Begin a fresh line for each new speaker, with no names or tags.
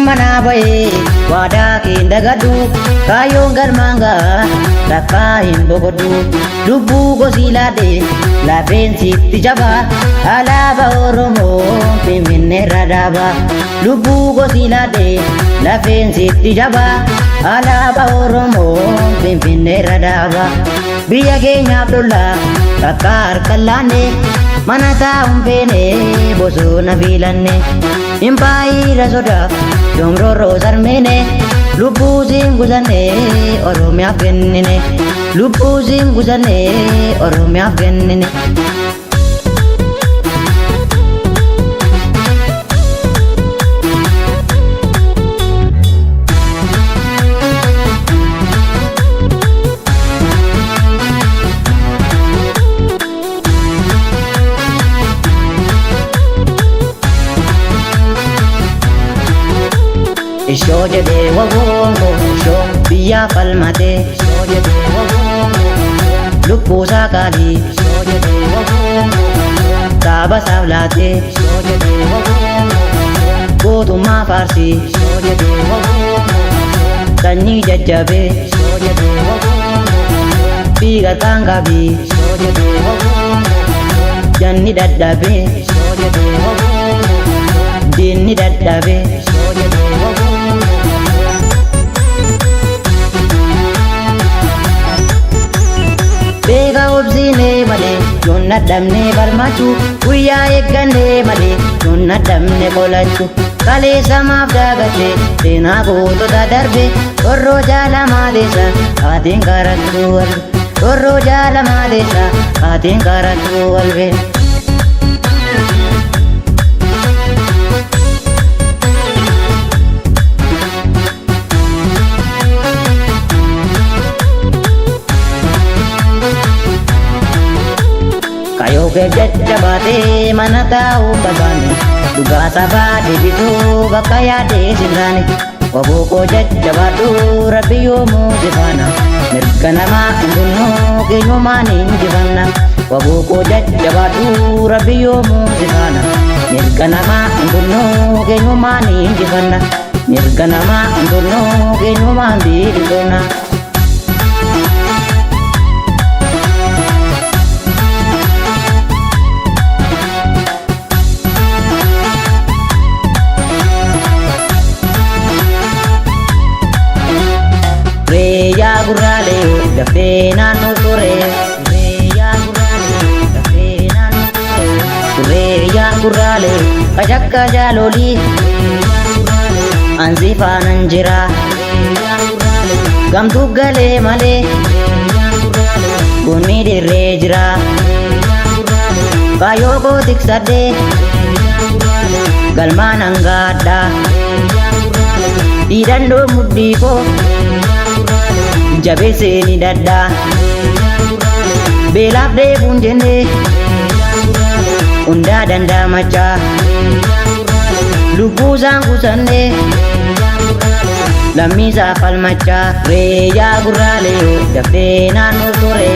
Manaa ba'ee waadaa keen dagadhu, kaayyoon galmaan ga'a, takkaa hin boqodhu. Lubbuu gosii laadhe, lafeen sitti jabaa, alaaba Oromoo Finfinneerra dhaaba. Lubbuu gosii laadhe, lafeen sitti jabaa, alaaba Oromoo Finfinneerra dhaaba. Biyya keenyaaf lolla, takka harka laanne, mana taa'uun feene, bosona filanne. Impaayira sodaaf yomrorroo sarmeene, lubbuu siin kusanne, Oromiyaaf kennine. Lubbuu siin kusanne, Oromiyaaf kennine. Ishoo jedhee wagoon koo, ishoo biyyaa falmatee, ishoo jedhee wagoon koo, lubbuusaa qaalii, ishoo jedhee wagoon koo, saaba isaaf laatee, ishoo jedhee wagoon koo, gootummaa faarsii, ishoo jedhee wagoon koo, sanyii jajjabee, ishoo jedhee wagoon koo, fiiga kaan qabii, ishoo jedhee wagoon koo, janni dadhabee, ishoo jedhee wagoon koo, diinni dadhabee, ishoo jedhee wagoon koo. Beeka obsiinee malee yoon dadhabnee falmachuu, guyyaa eeggannee malee yoon dadhabne qolachuu. Kaleessa maaf daagatee seenaa gootota darbe? Qorroo jaalamaa teessa haatiin karattuu walbe. Qorroo jaalamaa teessa haatiin karattuu walbe. Kaayoo kee jecha baatee mana taa'uu barbaanne, dhugaa sabaa deebisuu bakka yaadee sirraane. Waboo koo jajjabaadhu, rabbi yoomuu si faana. Mirga namaa hin tunnuu, keenyumaan injifanna. Waboo koo jajjabaadhu, rabbi yoomuu si faana. Mirga namaa hin tunnuu, keenyumaan injifanna. Mirga namaa hin tunnuu, keenyumaan bilisonna. Reeyyaa gurraalee, dafee naannoo ture. Reeyyaa gurraalee, dafee naannoo ture. Reeyyaa gurraalee, kashakka jaalolii. Ansi faanan jira. Gamtuu galee malee. Goonni dirree jira. Kaayyoo koo tiksadhee. Galmaan hangaadhaa. Hidhandoo mudhii koo. Jabeessee ni dadhaa. Beelaaf dheebuun jennee. Hundaa dandamachaa. Lubbuu isaan qusannee. Lammiisaa falmachaa. Reeyyaa gurraalee, dafee naannoo ture.